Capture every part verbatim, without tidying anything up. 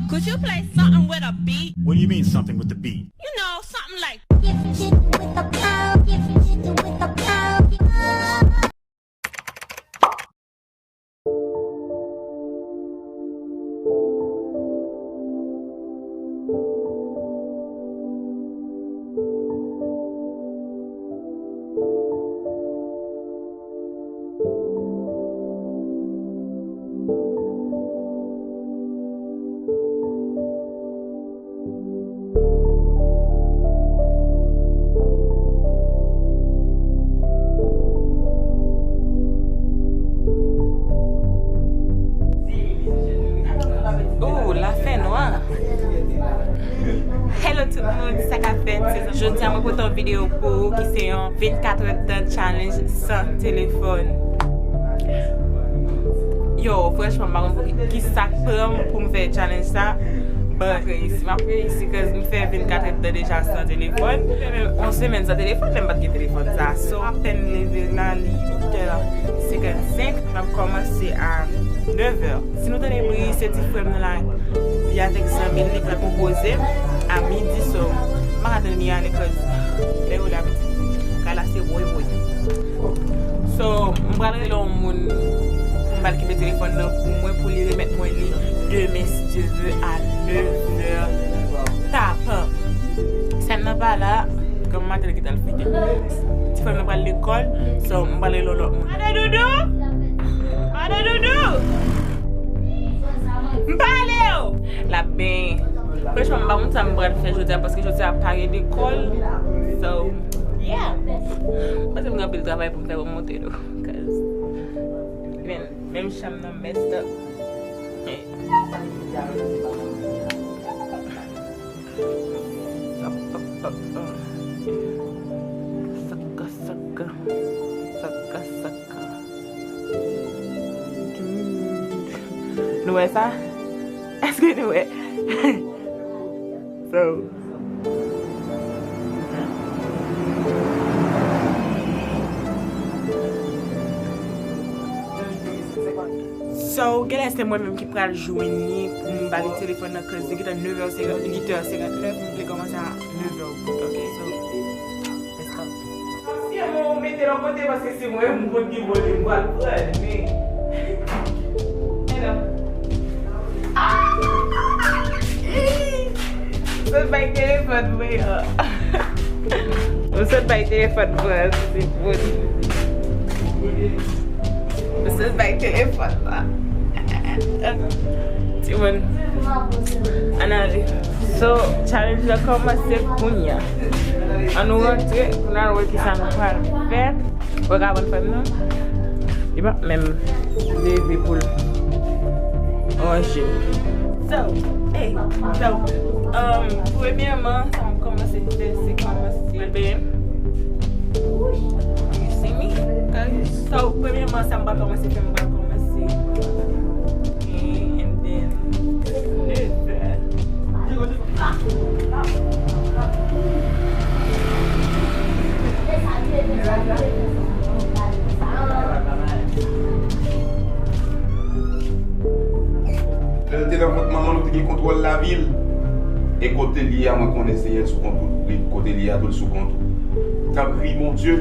Could you play something with a beat? What do you mean, something with the beat? You know, something like. If you did it with a pound, if you did it with a pound, Oh, la fè nwa. Hello tout moun, sa k ap fèt? Se jodi a mwen pote yon videyo pou ou ki se yon vennkat èdtan challenge san telefòn. Yo, franchman, m pa konn pou ki, ki sa k pran m pou m fè challenge sa. But m ap reyisi, m ap reyisi, cause m fè vennkat èdtan deja san telefòn. Yon semèn san telefòn, lè m pa t gen telefòn sa. So, m apèn leve la, li uit è senkannsenk, m ap kòmanse a nèv è. Si nou tande bri, se ti frè m nan la, li avèk zanmi l, li pral konpoze m a midi, so, m pa ka tann li ale, cause lè yo la midi, kay la se woy woy. So, m pral rele yon moun, m pral kenbe telefòn nan pou mwen, pou li remèt mwen li demen, si Dye vle, a nèv è tapan. Sè m nan pa la, granm maten li gentan al fete. Ti frè m nan pral lekòl, so, m pral rele yon lòt moun. Ade doudou! Ade doudou! M pale w! L ap benyen. Franchman, m pa konn sa m pral fè jodi a, paske jodi a pa gen lekòl. So, yeah. M panse m gen anpil travay pou m fè pou m monte nou. Cause, men, menm chanm nan messed up. Saka, saka. Saka, saka. Nou wè sa? Èske nou wè? So. So, genlè se mwen menm ki pral jwenn li pou m ba li telefòn nan, cause li gentan nèv è senkannèf, li gentan senkannèf, m vle kòmanse a nèv è, ok? So, let's go. Si mwen ou mete lòt kote, paske se mwen menm ki konn ki bò li m pral pran, men. Hello. Ah! Sot bay telefòn mwen an. Ou sot bay telefòn mwen an, se bon. Ou sot bay telefòn la. Timoun, ann ale. So, challenge la kòmanse kounya. Ann nou rantre pou n al wè kisa nou pral fè. Ou ka konn fè m non? Li pa menm leve pou l ranje. So, hey, so, um, premyèman, sa m kòmanse fè, se kòmanse benyen. You see me? Guys? So, premyèman, sa m pral kòmanse fè, m pral kòmanse benyen, and then, nèf è. Lè l te nan vant manman l, ou te gen kontwòl lavi l. E kote l ye a, mwen konnen Senyè l sou kont ou. Wi, kote l ye a tou, l sou kont ou. Tanpri, Bondye,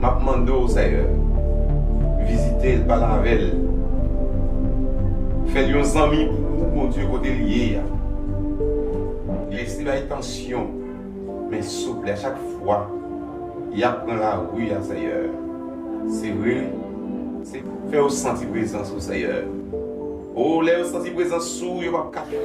m ap mande w, Senyè, vizite l, pale avè l. Fè l yon zanmi pou ou, Bondye, kote l ye a. Lese bay tansyon. Men souple, a chak fwa y ap pran lari a, Senyè, se vre, se fè yo santi prezans ou, Senyè. O, lè yo santi prezans ou, yo p ap ka fè.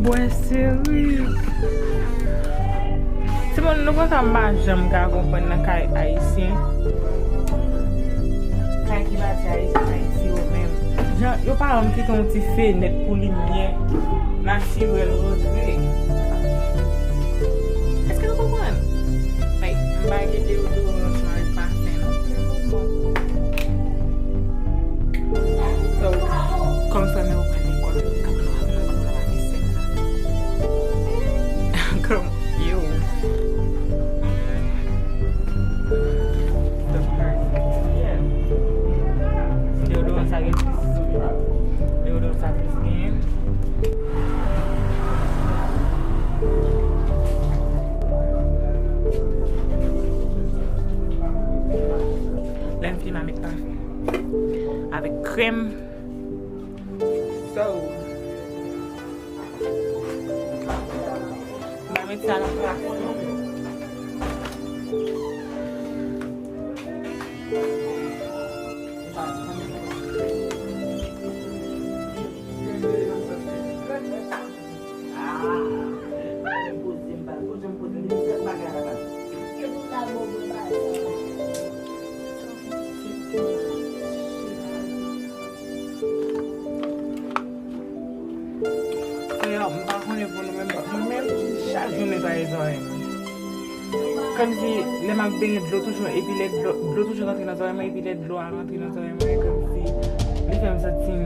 Wè, seri. Timoun, nou konn sa m pa janm ka konprann nan kay ayisyen. Kay ki bati Ayiti, Ayiti yo menm. Jan, yo pa janm kite yon ti fenèt pou limyè natirèl rantre. Èske nou konprann? Like, m pa gen deodoran ansanm avèk pafen, non. So, kòm fè m yo pral lekòl, m ka pran nan, m ka pran nan vakanse. Kòm, yo. The first, yeah. Deodoran sa gen plis. Deodoran sa plis gen. Lè m fini, m a met pafen avèk krèm. So, m a met sa nan plafon. Frè, m pa konnen pou nou menm, mwen menm, chak jou netwaye zòrèy mwen. Kòmsi lè m ap benyen dlo toujou, epi lè dlo, dlo toujou rantre nan zòrèy mwen, epi lè dlo a rantre nan zòrèy mwen, kòmsi li fè m santi m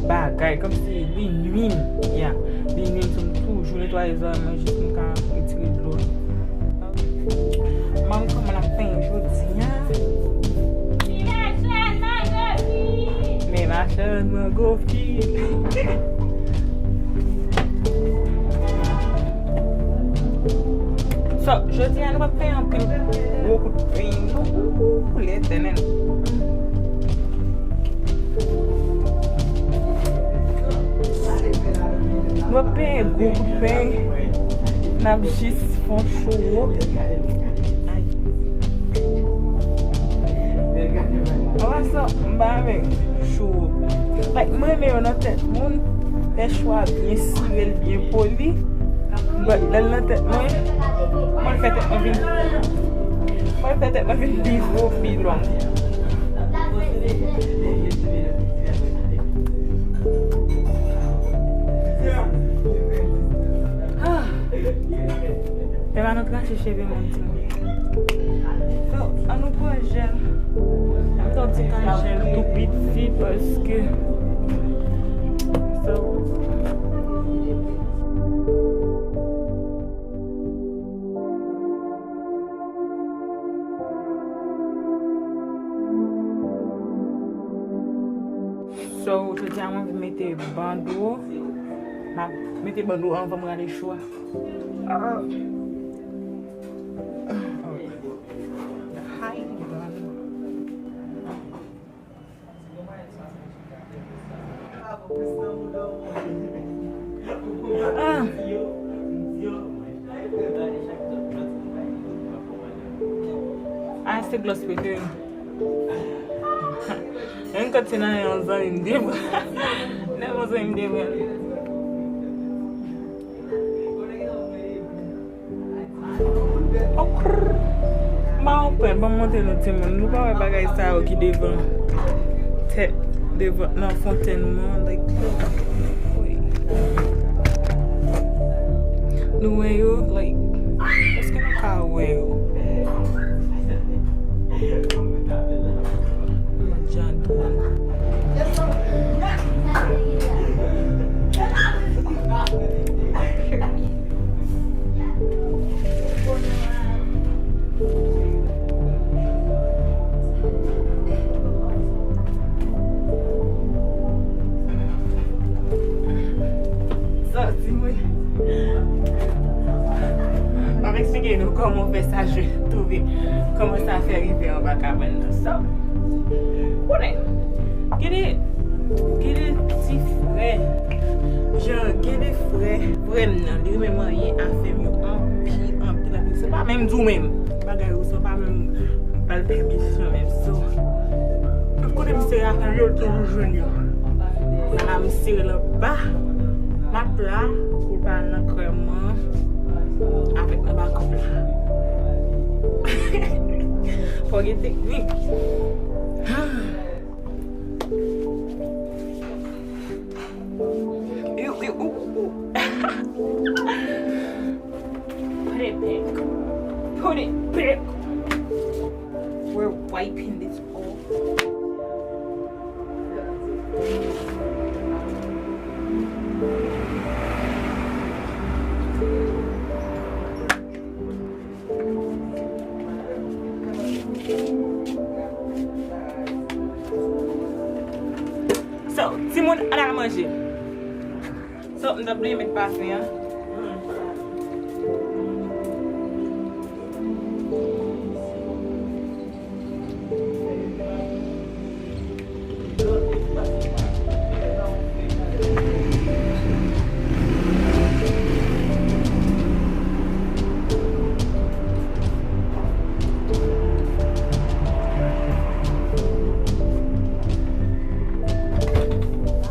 bagay, kòmsi li nwi m, ya, li nwi m, so m toujou netwaye zòrèy mwen jis m ka retire dlo a. Manmi, kòman n ap fè jodi a? Men machann mango fil. So, jodi a nou p ap fè anpil gwo kout peny, non. Ooh, Letènèl. Nou ap penyen gwo kout peny. N ap jis fè yon chouwo. Ay. An pasan, m pa renmen chouwo. Like, m renmen yo nan tèt moun. Fè chouwo a byen sire l, byen poli. But lè l nan tèt mwen, mwen fè tèt mwen vin, mwen fè tèt mwen vin pi gwo, pi long. Ah. Epa nou trache cheve moun timoun. So, an nou pran jèl. Ann met yon ti kal jèl tou piti paske. So, So, jodi a mwen vin mete bando. M ap mete bando anvan m rale chou a. Ah. Hi, bando. Ah. Ah, se glòs prefere m. Yon kote nan yon zanmi m te pran. Nan yon zanmi m te pran. Okr. M pa konprann, ban m montre nou timoun. Nou pa wè bagay sa yo ki devan tèt, devan, nan fontèn mwen, like, nou wè yo, like, èske nou ka wè yo? Mwen jan dwòl. Sòti, wi. M ap eksplike nou kòman fè sa, je twouve kòman sa fè rive anba kabann nan. So, konnen, gen de, gen de ti frè, jan, gen de frè, frè m nan, li renmen manyen afè m yo anpil, anpil, anpil. Se pa menm di w menm. Bagay yo, se pa menm, m pa l pèmisyon menm. So, tout kote m sere afè m yo, l toujou jwenn yo. Sa la, m sere l anba. M ap La, pou l pa nan krèm nan, avèk nan bakòp la. Fò gen teknik. Ew, ew, ou, ou, ou. Put it back. Put it back. We're wiping this off. So, timoun, ann al manje. So, m t ap bliye met pafen an.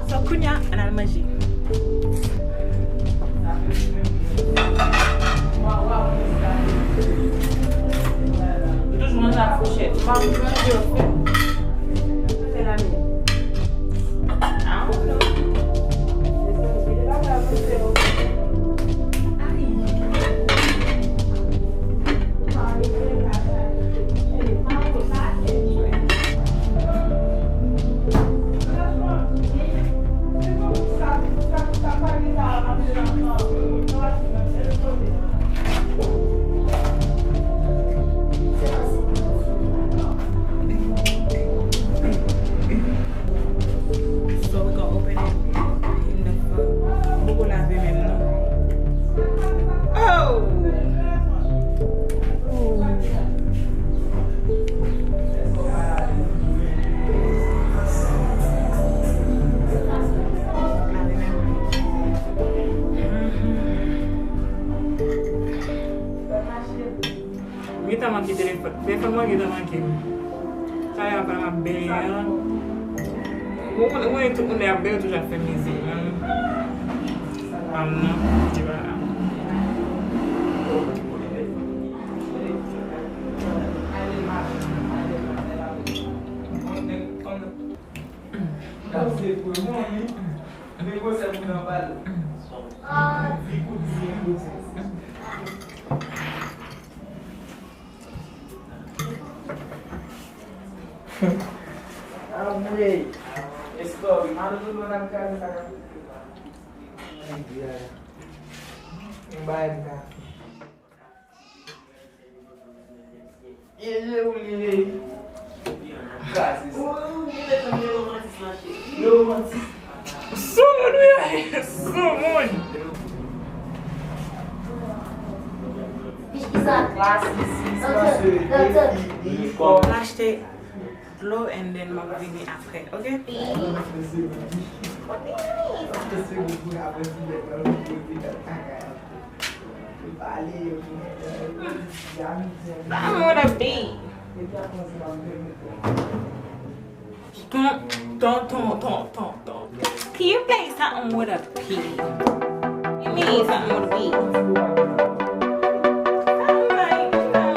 So, kounye a, ann al manje. Ou toujou manje ak fouchèt. Ou pa manje yo fè. Fè la menm. I don't know. Ay. So we gonna open it in the food. M poko lave menm non. Oh! M gentan manke telefòn. Telefòn mwen gentan manke m. Talè a pandan m ap benyen an. Ou konnen, ou konnen tout moun lè y ap benyen, yo toujou ap fè mizik. Mwen, pa m nan, se pa la. Anmwey. Esplore. Mano, nou nan kaze sa ka fè. Mwen bay m kafe. Ye, ye, ou li ye. Kaze sa. Yo romantis. Soumoun wi, soumoun. Klasisism, paske depi li fò. M achte dlo and then m ap vini apre, ok? I wanna be. Ton, ton, ton, ton, ton, ton. Can you play something with a P? Give me something with a P. Something like, you know.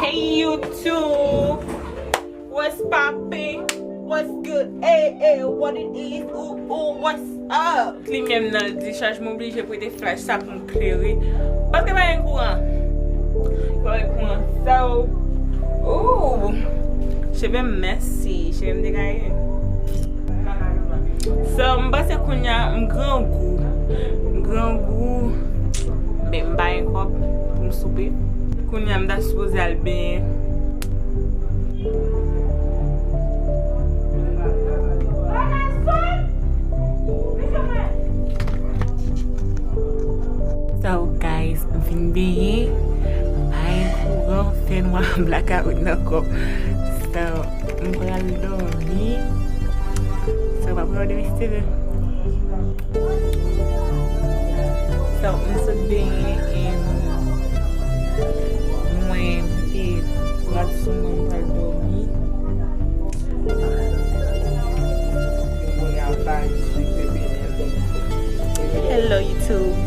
Hey YouTube, what's poppin'? What's good? Hey, hey, what it is? Ooh, ooh, what's up? Limyè m nan di chaj, m oblije prete flash sa pou m klere. Paske pa gen kouran. Pa gen kouran. So, ooh, cheve m messy, cheve m degaye. So, m panse kounye a m grangou. M grangou. Men m pa gen kòb pou m soupe. Kounye a m ta sipoze al benyen. So, guys, m fin benyen. M pa gen kouran, fè nwa, blakawout nan kò m. So, m pral dòmi. So, pa pral dòmi, sere. So, m sot benyen, e mwen mete rad sou mwen, m pral dòmi. Hello, YouTube.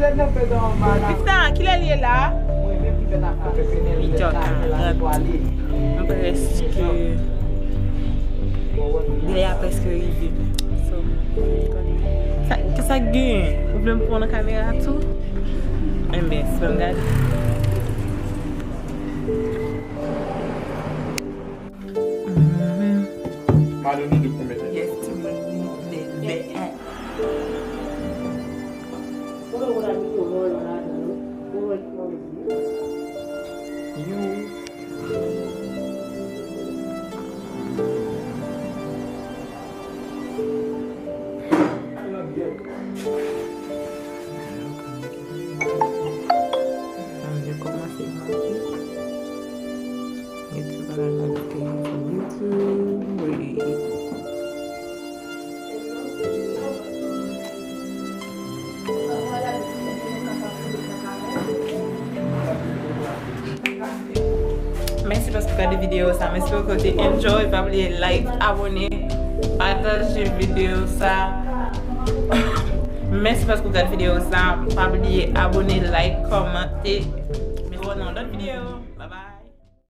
Pita, kilè l ye la? Huit heures quarante. M prèske. Delè a prèske rive. So, sa, kisa k genyen? Ou vle m pran nan kamera tou? Enben, si m gade. Madonne de pou mete. Yes, ti moun, li bèl. Ann, yo kòmanse manje. Yo di bagay la mete YouTube. Mèsi paske w gade videyo sa. Mèsi paske w te enjoy. Pa bliye like, abòne, pataje videyo sa. Mèsi paske w gade videyo sa. Pa bliye abòne, like, kòmante. M wè w nan lòt videyo. Bye bye.